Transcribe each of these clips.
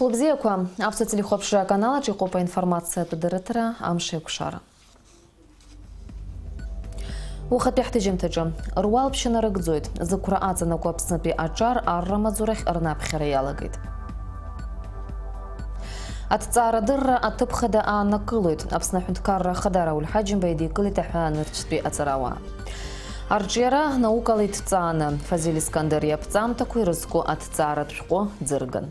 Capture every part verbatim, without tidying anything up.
Хәылбзиақәа, аԥсуа телехәаԥшра аканалаҿ иҟоуп аинформациатә дырраҭара Амш еиқәшара. Уахатәи ҳҭыжьымҭаҿы, руалԥшьа нарыгӡоит, зықәра аҵанакуа Аԥснытәи аҿар арра маҵурахь рнаԥхьара иалагеит. Аҭҵаарадырра аҭыԥ хада ааннакылоит, Аԥсны аҳәынҭқарра ахада Рауль Ҳаџьымба идикылеит аҳәаанырцәтәи аҵарауаа. Арҿиара наукала иҭҵааны, Фазиль Искандер иаԥҵамҭақәа ирызку аҭҵааратә шәҟәы ӡырган.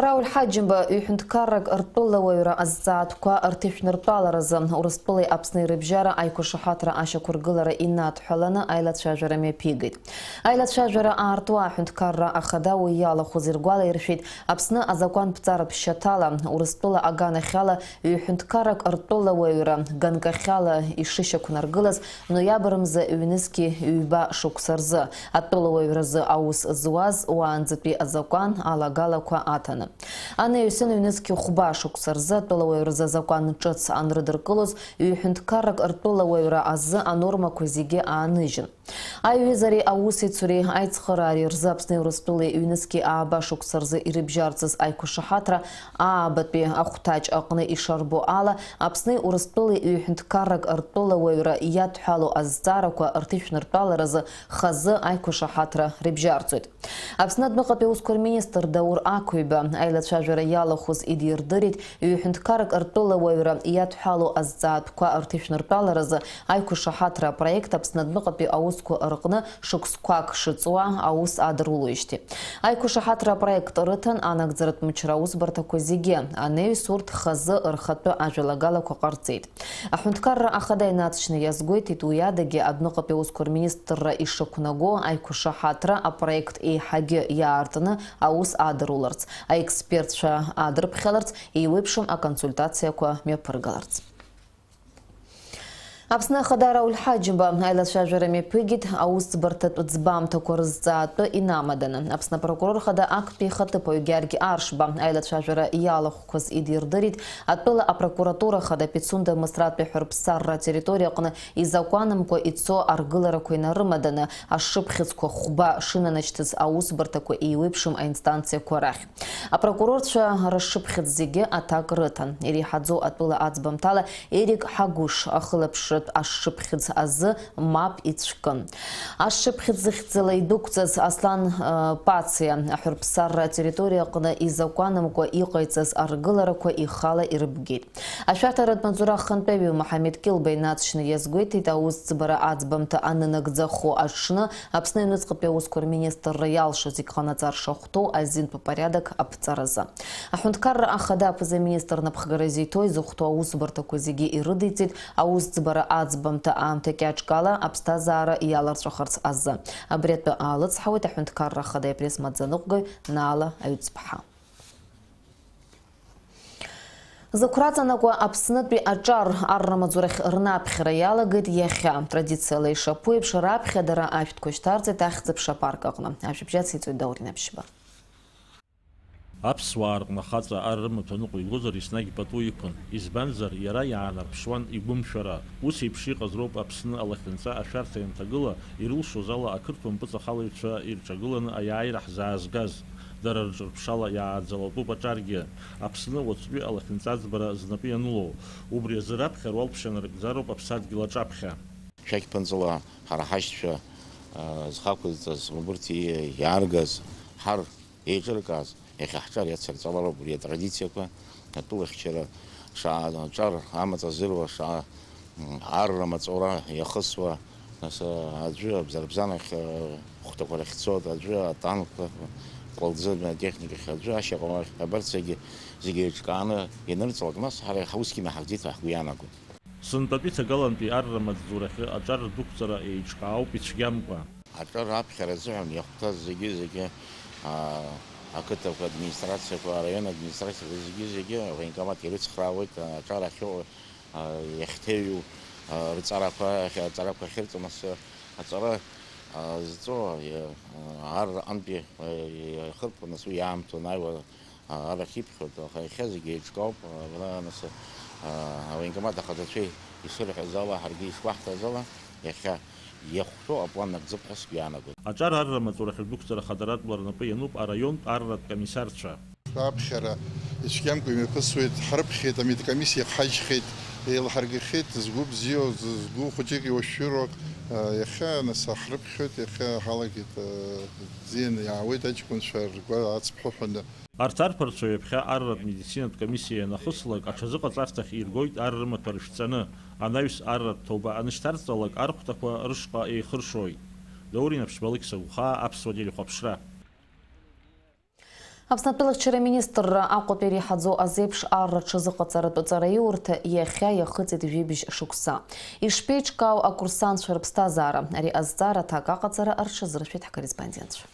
Рауль Ҳаџьымба ҩ-ҳәынҭқаррак ртәылауаҩра азҵаатәқәа рҭышәныртәаларазы Урыстәылеи Аԥсни рыбжьара аиқәышаҳаҭра ашьақәыргылара инадҳәаланы аилацәажәара мҩаԥигеит. Аилацәажәара аартуа аҳәынҭқарра ахада уи иалахәыз иргәалаиршәеит, Аԥсны азакәанԥҵаратә шьаҭала Урыстәыла аганахьала ҩ-ҳәынҭқаррак ртәылауаҩра ганкахьала ишышьақәнаргылаз ноиабр мза ҩнызқьи ҩба шықәса рзы, атәылауаҩразы аус зуаз уаанӡатәи азакәан алагалақәа аҭаны. Анаҩсан ҩнызқьи хәба шықәса рзы атәылауаҩразы азакәан ҿыц анрыдыркылоз, ҩ-ҳәынҭқаррак ртәылауаҩра азы анормақәа зегьы ааныжьын. Аиҩызареи аусеицуреи аицхыраареи рзы Аԥсни Урыстәылеи ҩнызқьи ааба шықәса рзы ирыбжьарҵаз аиқәышаҳаҭра аабатәи ахәҭаҷ аҟны ишарбо ала, Аԥсни Урыстәылеи ҩ-ҳәынҭқаррак ртәылауаҩра иадҳәало азҵаарақәа рҭышәныртәаларазы хазы аиқәышаҳаҭра рыбжьарҵоит. Аԥсны адәныҟатәи аусқәа рминистр Даур Ақәиба аилацәажәара иалахәыз идирдырит, ҩ-ҳәынҭқаррак ртәылауаҩра иадҳәало азҵаатәқәа рҭышәныртәаларазы аиқәышаҳаҭра апроект Аԥсны адәныҟатәи аусқәа рҟны шықәсқәак шыҵуа аус адырулоижьҭеи. Аиқәышаҳаҭра апроект рыҭан анагӡаратә мчра аусбарҭақәа зегьы, анаҩс урҭ хазы рхатәы ажәалагалақәа ҟарҵеит. Аҳәынҭқарра ахада инаҵшьны иазгәеиҭеит, уи адагьы адәныҟатәи аусқәа рминистрра ишықәнаго аиқәышаҳаҭра апроект еиҳагьы иаартны аус адыруларц, аекспертцәа адрыԥхьаларц, еиуеиԥшым аконсультациақәа мҩаԥыргаларц. Аԥсны Ахада Рауль Ҳаџьымба аилацәажәара мҩаԥигеит аусӡбарҭатә ӡбамҭақәа рызҵаатәы инамаданы. Аԥсны апрокурор хада актәи ихаҭыԥуаҩ Георги Аршба аилацәажәара иалахәқәаз идирдырит атәыла апрокуратура хада Пицунда Мысратәи ҳәарԥсарра атерриториа аҟны изакәанымкәа ицо аргыларақәа инарымаданы, ашшыԥхьыӡқәа хәба шынанашьҭыз аусбарҭақәа еиуеиԥшым аинстанциақәа рахь. Апрокурорцәа рышшыԥхьыӡ зегьы аҭак рыҭан. Иреиҳаӡоу атәыла аӡбамҭала Ерик Ҳагәыш ахылаԥшратә ашшыԥхьыӡ азы мап ицәкын. Ашшыԥхьыӡ зыхьӡала идәықәҵаз Аслан, э, Пациа аҳәарԥсарра атерриториа аҟны изакәанымкәа иҟаиҵаз аргыларақәа ихала ирыбгеит. Ашәарҭаратә маҵзура ахантәаҩы Моҳамед Килба инаҵшьны иазгәеиҭеит, аусӡбара аӡбамҭа анынагӡахо аҽны Аԥсны аҩныҵҟатәи аусқәа рминистрра иалшо зегь ҟанаҵар шахәҭоу азинтә порядок аԥҵаразы. Аҳәынҭқарра ахада аԥыза-министр напхгара зиҭо изыхәҭоу аусбарҭақәа зегьы ирыдиҵеит, аусӡбара аӡбамҭа аамҭа кьаҿк ала аԥсҭазаара иаларҵәахарц азы. Абри атәы аалыцҳауеит аҳәынҭқарра ахада ипресс-маӡаныҟәгаҩ Наала Аҩӡԥҳа. Зықәраҵанакуа Аԥснытәи аҿар арра маҵурахь рнаԥхьара иалагеит иахьа. Традициала ишаԥу еиԥш, раԥхьа дара ашәҭқәа шьҭарҵеит Ахьӡ-аԥша апарк аҟны. Ажәабжь ациҵоит Даур Инаԥшьба. Аԥсуаа рҟны ахаҵа ар рымаҭәа ныҟәигозар, еснагь пату иқәын. Избанзар, иара иаанарԥшуан игәымшәара. Ус еиԥш иҟаз роуп Аԥсны алахьынҵа ашәарҭа ианҭагыла, ирылшоз ала ақырҭуа мпыҵахалаҩцәа ирҿагыланы аиааира ҳзаазгаз. Дара рҿырԥшала иааӡалатәуп аҿаргьы. Аԥсны уаҵәтәи алахьынҵа аӡбара знапы ианылоу. Убри азы раԥхьа руалԥшьа нарыгӡароуп аԥсадгьыл аҿаԥхьа. Шәақь ԥынҵала ҳара ҳашьцәа, а, зхақәызҵаз, убырҭ и-, иааргаз, ҳар еиҿыркааз, иахьа ҳҿар иацырҵалароуп убри атрадициақәа, атәылахьчара шаа-, аҿар амаҵ азыруа, шаа-, м, арра маҵура иахысуа, нас, а, аӡәы абзарбзанахь, а, хәҭақәа рахь цоит, аӡәы атанкқәа, кәалӡы атехникахь, аӡәы ашьаҟа уахь, абарҭ зегьы, зегьы еиҿкааны ианырҵалак, нас ҳара ҳусгьы наҳагӡеит ҳәа ҳгәы иаанагоит. Сынтәатәи ҭагалантәи арра маҵзурахьы аҿар рдәықәҵара еиҿкаауп ицәгьамкәа. Аҿар аԥхьара азыҳәан иахәҭаз зегьы-зегьы, аа, ақыҭақәа администрациақәа, араион администрациақәа зегьы-зегьы авоенкомат ирыцхраауеит, аҿар ахьыҟоу, аа, иахьҭеҩу, аа, рҵарақәа, ахь-, аҵарақәа ахьырҵо, нас, аҵара, аа, зҵо, иа-, аа, арра аҟынтәи, аа, иахырԥо, нас уи иаамҭоу анааиуа, арахь иԥхьоит, аха иахьа зегьы еиҿкаауп, абра, нас, а, авоенкомат ахаҭацәеи ишырҳәаз ала, ҳаргьы ишгәаҳҭаз ала, иахьа Иахәҭоу аплан нагӡап ҳәа сгәы иаанагоит. Аҿар арра маҵура ахьырдәықәҵара хадаратәла рнапы иануп араионтә арратә комиссарцәа. Аԥхьара ицәгьамкәа имҩаԥысуеит, ҳрыԥхьеит, амедкомиссиа ҳаџьхеит, еилҳаргахьеит, згәы бзиоу, згәы хәыҷык иуашәшәыроуп. Иахьа, нас, ҳрыԥхьоит, иахьа ҳалагеит, бзианы иаауеит аҷкәынцәа ргәы ацԥхыҳәаны. Арҭ арԥарцәа ҩаԥхьа арратә медицинатә комиссиа ианахыслак, аҽазыҟаҵарҭахь иргоит ар рымаҭәа рышәҵаны, анаҩс арратә ҭоуба анышьҭарҵалак, архәҭақәа рышҟа еихыршоит. Даур Инаԥшьба, Алықьса Гәхаа, Аԥсуа телехәаԥшра. Аԥсны атәылахьчара министрра Аҟәатәи иреиҳаӡоу азеиԥш арра рҽазыҟаҵаратә ҵараиурҭа иахьа иахыҵит жәибжь шықәса. Ишԥеиҿкаау акурсантцәа рыԥсҭазаара? Ари азҵаара аҭак аҟаҵара рҽазыршәеит ҳкорреспондентцәа.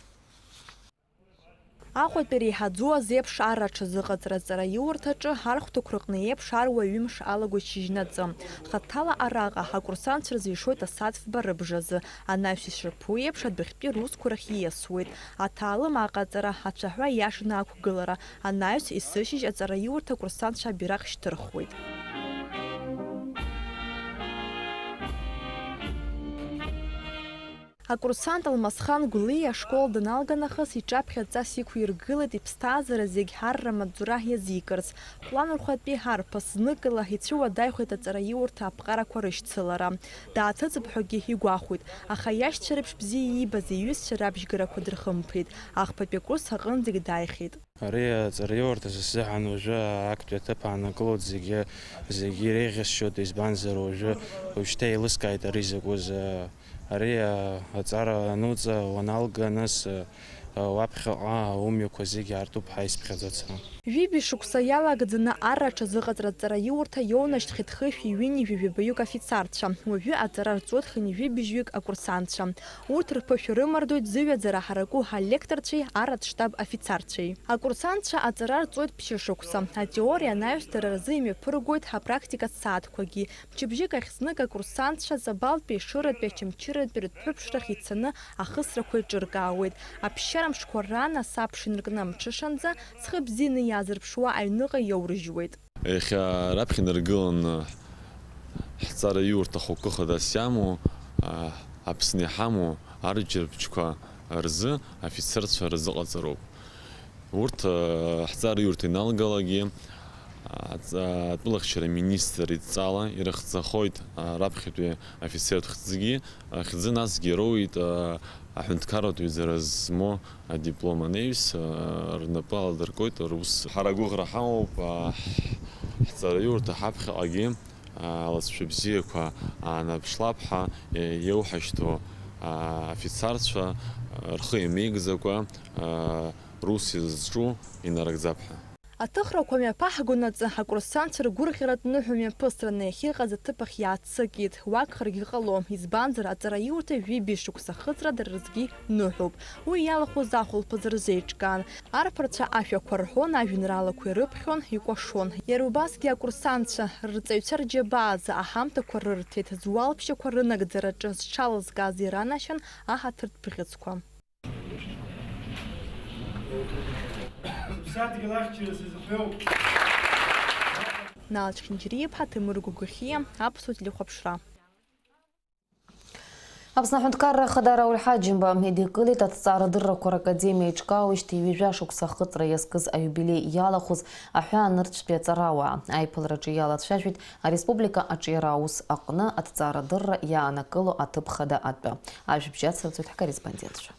Аҟәатәи иреиҳаӡоу азеиԥш арра аҽазыҟаҵара ҵараиурҭаҿы архәҭақәа рҟны еиԥш аруаҩымш алагоит шьыжьнаҵы. Хаҭала араҟа акурсантцәа рзы ишоит асааҭ фба рыбжазы, анаҩс ишаԥу еиԥш адәахьтәи русқәа рахь ииасуеит. Аҭаалым аҟаҵара, ацәаҳәа иашаны ақәгылара, анаҩс есышьыжь аҵараиурҭа акурсантцәа абираҟ шьҭырхуеит. Акурсант Алмасхан Гәлиа ашкол даналга нахыс иҿаԥхьаҵас иқәиргылеит иԥсҭазаара зегь арра маҵзура иазикырц. Хәланырхәатәи арԥыс зныкала ицәыуадаҩхеит аҵараиурҭа аԥҟарақәа рышьцылара. Дааҭыҵып ҳәагьы игәахәит, аха иашьцәа реиԥш бзиа иибаз иҩызцәа рабжьгарақәа дырхымԥеит, ахԥатәи акурс аҟынӡагь дааихьеит. Ари аҵараиурҭа са сзыҳәан уажәы актәи аҭыԥ ааннакылоит, зегьы, зегьы иреиӷьасшьоит, избанзар уажәы, уажәшьҭа еилыскааит ари закәыз. Ари, а, аҵара ануҵа, уаналга, нас, а, уаԥхьаҟа умҩақәа зегьы аартуп ҳәа исԥхьаӡоит сара. Ҩажәи шықәса иалагӡаны арра аҽазыҟаҵара аҵараиурҭа иоунажьхьеит хышәи ҩынҩажәи жәабаҩык афицарцәа. Уажәы аҵара рҵоит хынҩажәи быжьҩык акурсантцәа. Урҭ рԥышәа рымардоит зыҩаӡара ҳараку алекторцәеи арратә штаб афицарцәеи. Акурсантцәа аҵара рҵоит ԥшьышықәса. Атеориа анаҩс дара рзы имҩаԥыргоит апрактикатә сааҭқәагьы. Мчыбжьык ахь знык акурсантцәа Ҵабалтәи Ешыратәи Очамчыратәи рыҭәҳәыԥшрахь ицаны ахысрақәа еиҿыркаауеит. Аԥсшьара мшқәа ран асабша инаркны амҽышанӡа зхы бзианы иаазырԥшуа аҩныҟа иоурыжьуеит. Иахьа раԥхьа инаргыланы ҳҵараиурҭа хықәкы хадас иамоу, а, Аԥсны иҳамоу арыҷырбжьқәа рзы афицерцәа рзыҟаҵароуп. Урҭ, а, ҳҵараиурҭа иналгалакгьы, а, аҵ-, атәылахьчара министр идҵала ирыхҵахоит, а, раԥхьатәи афицертә хьӡгьы, а, хьӡы насгьы ироуеит, а, аҳәынҭқарратә ҩаӡара змоу адиплом анаҩс, а, рнапы аладыркуеит рус. Ҳара агәыӷра ҳамоуп, а, ҳ-, ҳҵараиурҭа ҳаԥхьаҟагьы, а, алҵшәа бзиақәа аанаԥшлап ҳәа, е, иоуҳашьҭоу, а, афицарцәа, а, рхы иамеигӡакәа, а, рус изызҿу инарыгӡап ҳәа. Аҭыхрақәа мҩаԥаҳгонаҵы, акурсантцәа ргәырӷьаратә ныҳәа мҩаԥысраны иахьыҟаз аҭыԥ ахь иааццакит. Уагхаргьы ҟалом, избанзар, аҵараиурҭа жәибжь шықәса ахыҵра дара рзгьы ныҳәоуп. Уи иалахәыз ахәылԥаз рзеиҿкаан. Арԥарцәа ашәақәа рҳәон, ажәеинраалақәа ирыԥхьон, икәашон. Иара убасгьы акурсантцәа рырҵаҩцәа рџьабаа азы аҳамҭақәа рырҭеит, зуалԥшьақәа рынагӡараҿы зҽалызкааз иранашьан аҳаҭыртә бӷьыцқәа. Сыԥсадгьыл ахьчара сазыҳәоуп. Нал Чхинџьариа-иԥҳа, Ҭемыр Гәагәахьиа, Аԥсуа телехәаԥшра. Аԥсны аҳәынҭқарра Ахада Рауль Ҳаџьымба идикылеит аҭҵаарадыррақәа ракадемиа иҿкаауеижьҭеи ҩажәа шықәса ахыҵра иазкыз аиубилеи иалахәыз аҳәаанырцәтәи аҵарауаа. Аиԥылараҿы иалацәажәеит ареспублика аҿиара аус аҟны аҭҵаарадырра иаанакыло аҭыԥ хада атәы. Ажәабжь ацырҵоит ҳкорреспондентцәа.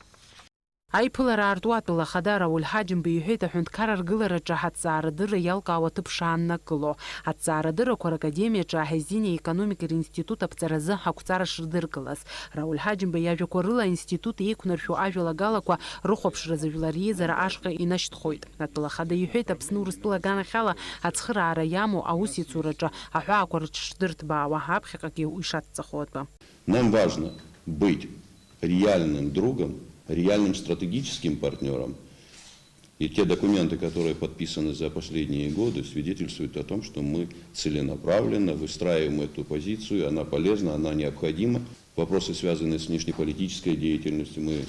Аиԥылара аартуа атәыла ахада Рауль Ҳаџьымба иҳәеит аҳәынҭқарра ргылараҿы ҳаҭҵаарадырра иалкаау аҭыԥ шааннакыло. Аҭҵаарадыррақәа ракадемиаҿы аҳезиниа економикеи ринститут аԥҵаразы ақәҵара шырдыркылаз. Рауль Ҳаџьымба иажәақәа рыла аинститут еиқәнаршәо ажәалагалақәа рыхәаԥшразы жәлар реизара ашҟа инашьҭхоит. Атәыла ахада иҳәеит Аԥсны Урыстәыла аганахьала ацхыраара иамоу аусеицураҿы аҳәаақәа рыҽшдырҭбаауа, аԥхьаҟагьы ишацҵахо атәы. Нам важно быть реальным другом, реальным стратегическим партнёром. И те документы, которые подписаны за последние годы, свидетельствуют о том, что мы целенаправленно выстраиваем эту позицию, она полезна, она необходима. Вопросы, связанные с внешнеполитической деятельностью, мы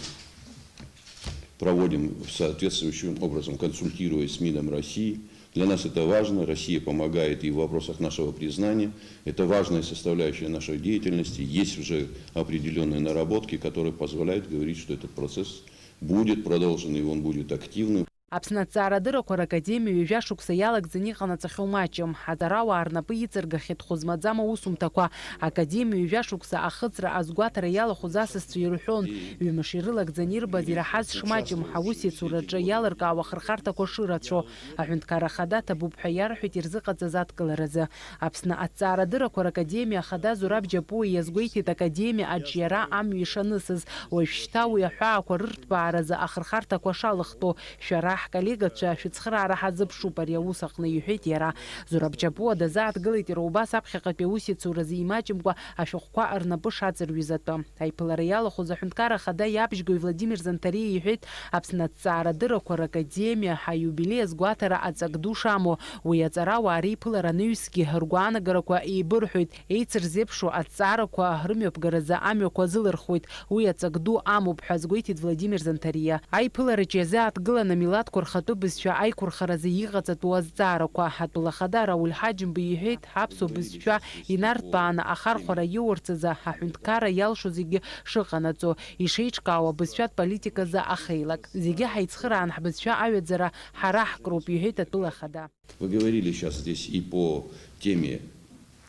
проводим соответствующим образом, консультируясь с МИДом России. Для нас это важно. Россия помогает и в вопросах нашего признания. Это важная составляющая нашей деятельности. Есть уже определённые наработки, которые позволяют говорить, что этот процесс будет продолжен, и он будет активным. Аԥсны аҭҵаарадыррақәа ракадемиа ҩажәа шықәса иалагӡаны иҟанаҵахьоу маҷым. Аҵарауаа рнапы иҵыргахьеит хәы змаӡам аусумҭақәа. Академиа ҩажәа шықәса ахыҵра азгәаҭара иалахәыз асасцәа ирҳәон, ҩымш ирылагӡаны ирбаз ираҳаз шмаҷым, ҳаусеицураҿы иалыркаауа ахырхарҭақәа шырацәоу. Аҳәынҭқарра Ахада ҭабуп ҳәа иарҳәеит ирзыҟаҵаз адкыларазы. Аԥсны аҭҵаарадыррақәа ракадемиа ахада Зураб Џьапуа иазгәеиҭеит, академиа аҿиара амҩа ишанысыз, уажәшьҭа уи аҳәаақәа рырҭбааразы ахырхарҭақәа шалыхтәу. Шәара, ҳколлегацәа, шәыцхыраара ҳазыԥшуп ари аус аҟны, иҳәеит иара. Зураб Џьапуа дазааҭгылеит иара убас аԥхьаҟатәи аусеицуразы имаҷымкәа ашәҟәқәа рнапы шаҵырҩыз атәы. Аиԥылара иалахәыз Аҳәынҭқарра Ахада иабжьгаҩ Владимир Занҭариа иҳәеит, Аԥсны аҭҵаарадыррақәа ракадемиа аиубилеи азгәаҭара аҵак ду шамоу, уи аҵарауаа реиԥылара анаҩсгьы ргәаанагарақәа еибырҳәоит, еицырзеиԥшу аҭҵаарақәа рымҩаԥгаразы амҩақәа азылырхуеит, уи аҵак ду амоуп ҳәа азгәеиҭеит Владимир Занҭариа. Аиԥылараҿ иазааҭгылан амилаҭқәа рхатәы бызшәа аиқәырхаразы иҟаҵатәу азҵаарақәа. Атәыла ахада Рауль Ҳаџьымба иҳәеит, ҳаԥсуа бызшәа инарҭбааны ахархәара иоурц азы аҳәынҭқарра иалшо зегьы шыҟанаҵо, ишеиҿкаауа абызшәатә политиказы ахеилак. Зегьы ҳаицхыраан ҳбызшәа аҩаӡара ҳара ҳкроуп, иҳәеит атәыла ахада. Вы говорили сейчас здесь и по теме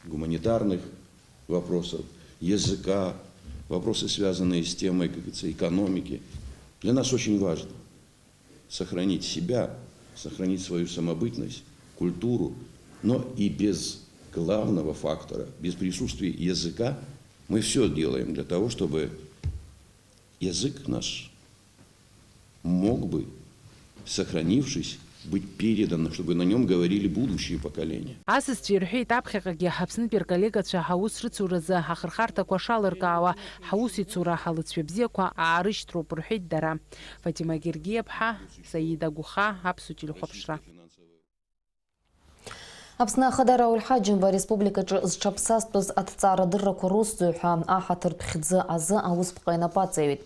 гуманитарных вопросов, языка, вопросы, связанные с темой, как говорится, экономики. Для нас очень важно сохранить себя, сохранить свою самобытность, культуру, но и без главного фактора, без присутствия языка, мы всё делаем для того, чтобы язык наш мог бы, сохранившись, быть передан, чтобы на нём говорили будущие поколения. Асасцәа ирҳәеит, аԥхьаҟагьы Аԥснытәи рколлегацәа ҳаус рыцуразы ахырхарҭақәа шалыркаауа, ҳаусеицура ҳалыҵшәа бзиақәа аарышьҭроуп рҳәеит дара. Фатима Гергиаԥҳа, Саида Гәыха, Аԥсуа телехәаԥшра. Аԥсны Ахада Рауль Ҳаџьымба ареспубликаҿы зҽаԥсазтәыз аҭҵаарадыррақәа русзуҩ ҳәа аҳаҭыртә хьӡы азы аусԥҟа инапы аҵаҩит.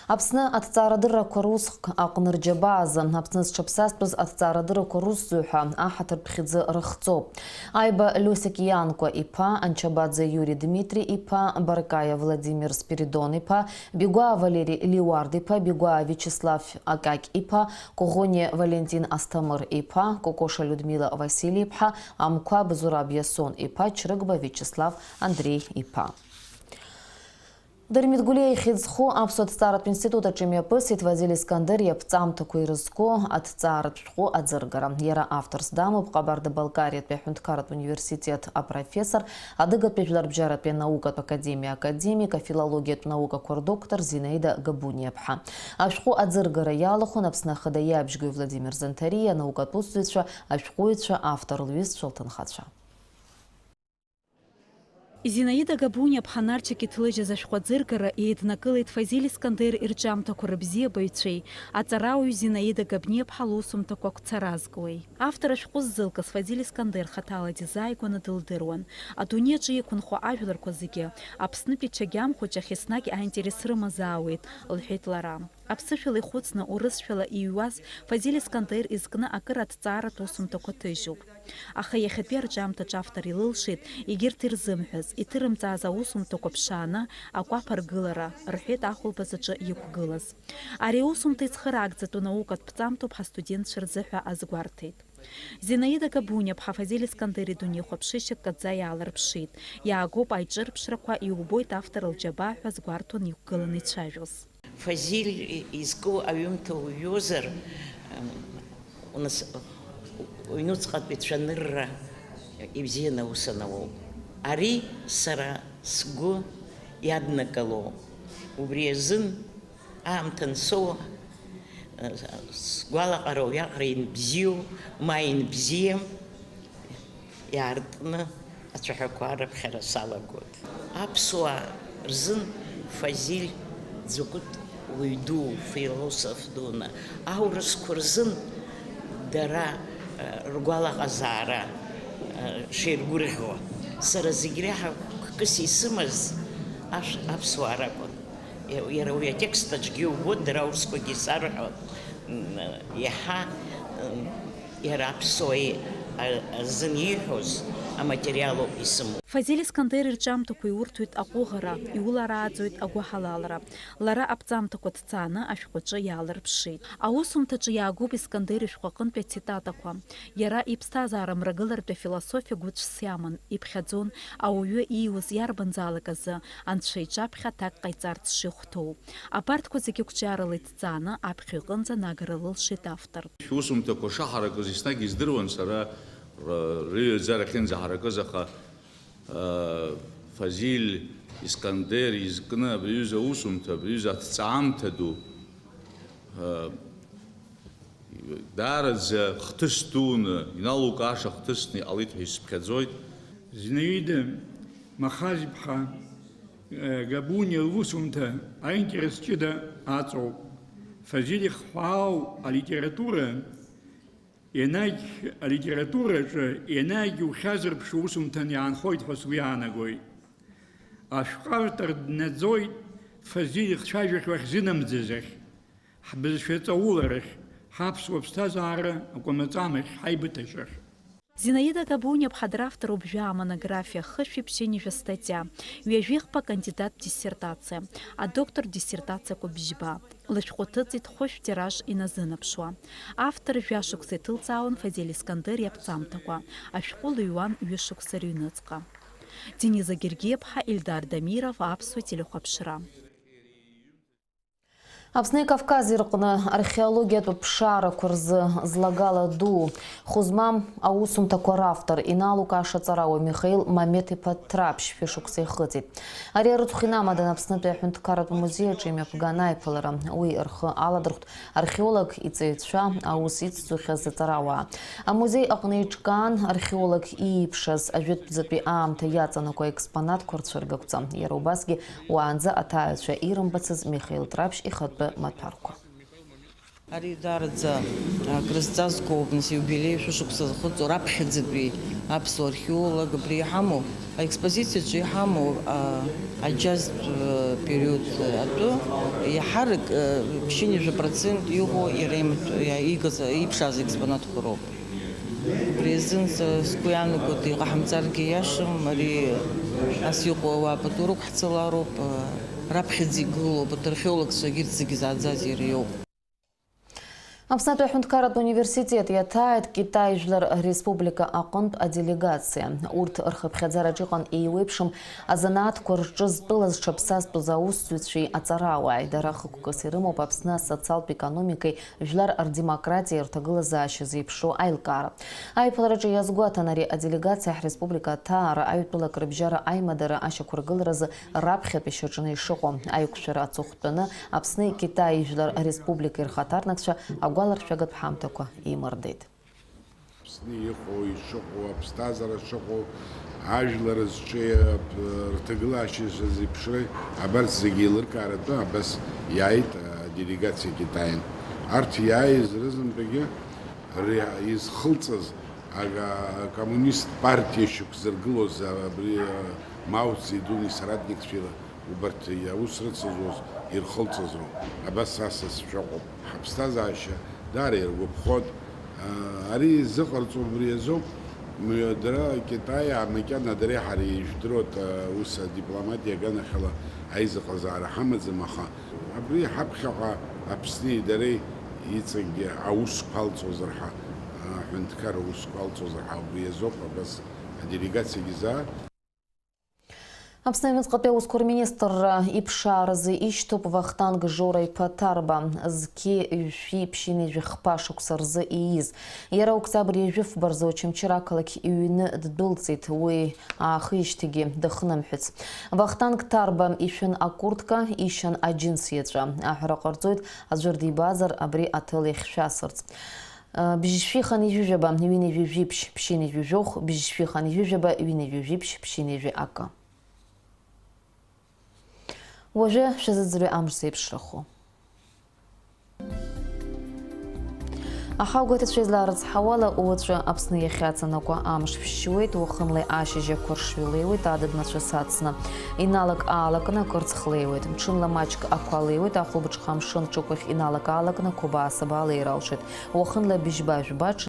Аԥсны аҭҵаарадыррақәа русхк аҟны рџьабаа азы Аԥсны зҽаԥсазтәыз аҭҵаарадыррақәа русзуҩ ҳәа аҳаҭыртә хьӡы рыхҵоуп. Аиба Лиосик Ианкәа иԥа, Анчабаӡе Иури Дмитри иԥа, Баркаиа Владимир Спиридон иԥа, Бигәаа Валери Лиуард иԥа, Бигәаа Виачеслав Акакь иԥа, Коӷониа Валентин Асҭамыр иԥа, Кокоша Людмила Васили иԥҳа, Амқәаб Зураб Иасон иԥа, Чрыгба Виачеслав Андреи иԥа. Дырмит Гәлиа ихьӡ зху Аԥсуа аҭҵааратә институт аҿы имҩаԥысит Фазиль Искандер иаԥҵамҭақәа ирызку аҭҵааратә шәҟәы аӡыргара. Иара авторс дамоуп Ҟабарда-Балкариатәи аҳәынҭқарратә университет апрофессор, Адыгатәи жәларбжьаратәи анаукатә академиа академик, афилологиатә наукақәа рдоктор Зинаида Габуниаԥҳа. Ашәҟәы аӡыргара иалахәын Аԥсны Ахада иабжьгаҩ Владимир Занҭариа, анаукатә усзуҩцәа, ашәҟәыҩҩцәа, автор лҩызцәа, лҭынхацәа. Зинаида Габуниаԥҳа нарцәык иҭлыжьыз ашәҟәы аӡыргара еиднакылеит Фазиль Искандер ирҿиамҭақәа рыбзиабаҩцәеи аҵарауаҩ Зинаида Габниаԥҳа лусумҭақәа агәцаразкуеи. Автор ашәҟәы ззылкыз Фазиль Искандер хаҭала дизааигәаны дылдыруан. Адунеи аҿы иқәынхо ажәларқәа зегьы Аԥснытәи Чагьам хәыҷ ахь еснагь аинтерес рымазаауеит, лҳәеит лара. Аԥсышәала ихәыцны, урысшәала иҩуаз Фазиль Искандер изкны акыр аҭҵааратә усумҭақәа ҭыжьуп. Аха иахьатәи арҿиамҭаҿ автор илылшеит егьырҭ ирзымҳәаз, иҭырымҵааз аусумҭақәа ԥшааны акәаԥ аргылара, рҳәеит ахәылԥаз аҿы иқәгылаз. Ари аусумҭа ицхыраагӡатәу наукатә ԥҵамҭоуп ҳастудентцәа рзыҳәа азгәарҭеит. Зинаида Габуниаԥҳа Фазиль Искандер идунеихәаԥшышьа ккаӡа иаалырԥшит. Иаагоуп аиҿырԥшрақәа, иубоит автор лџьабаа ҳәа азгәарҭон иқәгыланы ицәажәоз. Фазиль изку аҩымҭа уҩозар, унас-, уҩнуҵҟатәи цәанырра ибзианы аус анауоуп. Ари сара сгәы иаднакыло, убри азын аамҭа ансоу, сгәалаҟара уиаҟара инбзиоу, ма инбзиам, иаартны ацәаҳәақәа арыԥхьара салагоит. Аԥсуаа рзын Фазиль дзакәытә уаҩ дуу, философ дуны, аурысқәа рзын дара, э, ргәалаҟазаара, э, шеиргәырӷьо. Сара зегь реиҳа гәкыс исымаз ашә-, аԥсуаа ракәын. Иа-, иара уи атекст аҿгьы иубоит, дара аурысқәагьы исарҳәон, м, иаҳа, м, Иара аԥсуа, а, азын ииҳәоз аматериалоуп исымоу. Фазиль Искандер ирҿиамҭақәа иурҭоит аҟәыӷара, иуларааӡоит агәыҳалалра. Лара аԥҵамҭақәа дҵааны ашәҟәаҿы иаалырԥшит. Аусумҭаҿы иаагоуп Искандер ишәҟәы аҟынтәи ацитатақәа. Иара иԥсҭазаара мрагылартә афилософиа гәыцәс иаман, иԥхьаӡон, ауаҩы ииуз иарбанзаалак азы Анцәа иҿаԥхьа аҭак ҟаиҵарц шихәҭоу. Абарҭқәа зегьы қәҿиарала иҭҵааны аԥхьаҩ иҟынӡа анагара лылшеит автор. Шәусумҭақәа шаҳаракыз еснагь издыруан сара, р-, рыҩаӡара ахьынӡаҳаракыз, аха, ы, Фазиль Искандер изкны абри аҩыза аусумҭа, абри аҩыза аҭҵаамҭа ду, ы, даараӡа хҭыс дуны, иналукааша хҭысны иҟалеит ҳәа исыԥхьаӡоит. Зинаида Махаз-иԥҳа, э, Габуниа лусумҭа аинтерес ҷыда аҵоуп. Фазиль ихҳәаау алитература, енагь алитератураҿы, енагь иухьазырԥшу усумҭан иаанхоит ҳәа сгәы иаанагоит. Ашәҟәы автор днаӡоит Фазиль ихцәажәахьоу ахьзынамӡаз ахь, ҳбызшәа ҵауларахь, ҳаԥсуа ԥсҭазаара акәамаҵамахь, ҳаибыҭашьахь. Зинаида Габуниа-ԥҳа дравторуп жәаа-монографиа хышәи ԥшьынҩажәа статиа, ҩажәихԥа акандидаттә диссертациа, адоктортә диссертациақәа бжьба. Лышәҟәы ҭыҵит хәышә тираж иназынаԥшуа. Автор жәашықәса иҭылҵаауан Фазиль Искандер иаԥҵамҭақәа, ашәҟәы лыҩуан ҩышықәса рыҩныҵҟа. Дениза Гергиа-ԥҳа, Ильдар Дамиров, Аԥсуа телехәаԥшра. Аԥсни Кавкази рҟны археологиатә ԥшаарақәа рзы злагала ду, хәы змам аусумҭақәа равтор, иналукааша аҵарауаҩ Михаил Мамеҭ-иԥа Ҭраԥшь шәышықәса ихыҵит. Ари арыцхә инамадан Аԥснытәи аҳәынҭқарратә музеи аҿы имҩаԥган аиԥылара. Уи рхы аладырхәт археолог иҵаҩцәа, аус ицҵахьаз аҵарауаа. Амузеи аҟны иҿкаан археолог ииԥшаз, ажәытәӡатәи аамҭа иаҵанакуа експонатқәа рцәыргақәҵа. Иара убасгьы уаанӡа аҭааҩцәа ирымбацыз Михаил Ҭраԥшь ихатәы маҭәарқәа. Ари даараӡа, а, крызҵазкуоуп, нас, иубилеи шәышықәса зхыҵуа раԥхьаӡатәи аԥсуа археолог абри иҳамоу. Аекспозициаҿы иҳамоу, а, аџьазтә, а, период атәы иаҳарак, а, ԥшьынҩажәа процент иҟоу иара имаҭ-, иа-, игаз, иԥшааз експонатқәа роуп. Убри азын са сгәы иаанагоит, иҟаҳамҵаргьы иашам, ари ас иҟоу ауаа пату рықәҳцалароуп, а, раԥхьаӡа игылоуп, урҭ археологцәагьы, урҭ зегьы зааӡаз иара иоуп. Аԥснытәи аҳәынҭқарратә университет иаҭааит Китай Жәлар Республика аҟынтә аделегациа. Урҭ рхыԥхьаӡараҿ иҟан еиуеиԥшым азанааҭқәа рҿы зтәылаз ҽаԥсазтәыз аусзуҩцәеи аҵарауааи. Дара хықәкыс ирымоуп Аԥсны асоциалтә економикеи жәлар рдемократиеи рҭагылазаашьа зеиԥшроу аилкаара. Аиԥылараҿы иазгәаҭан ари аделегациа ҳреспублика аҭаара, аҩтәылак рыбжьара аимадара ашьақәыргыларазы раԥхьатәи шьаҿаны ишыҟоу. Аиқәшәара аҵыхәтәаны Аԥсни Китаи Жәлар Республикеи рхаҭарнакцәа агәаларшәагатә ҳамҭақәа еимырдеит. Аԥсны иҟоу, ишыҟоу, аԥсҭазаара шыҟоу, ажәлар зҿиа, рҭагылашьа зеиԥшроу, абарҭ зегьы еилыркааратәы абас иааит аделегациа Китаин. Арҭ иааиз рызынтәагьы ри-, изхылҵыз ага-, акоммунист партиа шьақәзыргылоз абри, а, Мао Цзедуни соратникцәеи убарҭ аус рыцызуаз ирхылҵыз роуп. Абас асасцәа ыҟоуп. Ҳаԥсҭазаашьа даара иргәаԥхоит. А, ари зыҟарҵо убри азоуп. Мҩа дара Китаиаа макьана дара ҳара ижәдыруа, а, ус адипломатиа аганахьала аизыҟазаара ҳамаӡам, аха абри ҳаԥхьаҟа Аԥсни дареи иҵегь аусқәа алҵуазар ҳәа, а, аҳәынҭқарра аусқәа алҵуазар ҳәа убри азоуп абас аделегациагьы заа. Аԥсны аҩныҵҟатәи аусқәа рминистрра иԥшааразы ишьҭоуп Вахтанг Жора-иԥа Ҭарба, зқьи жәшәи ԥшьынҩажәи хԥа шықәса рзы ииз. Иара октиабр ҩажәи фба рзы Очамчыра ақалақь иҩны ддәылҵит, уи аахижьҭеигьы дахнымҳәыц. Вахтанг Ҭарба ишәын акуртка, ишьан аџьынс иаҵәа. Аҳәара ҟарҵоит, аӡәыр дибазар, абри аҭел иахьшәасырц. Бжьшәи хынҩажәи жәаба, ҩынҩажәи жәиԥшь, ԥшьынҩажәи жәохә, бжьшәи хынҩажәи жәаба, ҩынҩажәи жәиԥшь, ԥшьынҩажәи акы. Уажәы шәазыӡырҩы амш зеиԥшрахо. Аҳауагәаҭацәа излаарыцҳауала, уаҵәы Аԥсны иахьаҵанакуа амш шәшьуеит, уахынлеи ашьыжь ақәыршҩы леиуеит, адыд-нацәа сацны иналак-аалакны акырцх леиуеит, ҽынла маҷк ақәа леиуеит, ахәылбыҽха амшын ҿықәахь иналак-аалакны қәабаа-сабаа леира алшоит. Уахынла быжьба-жәба,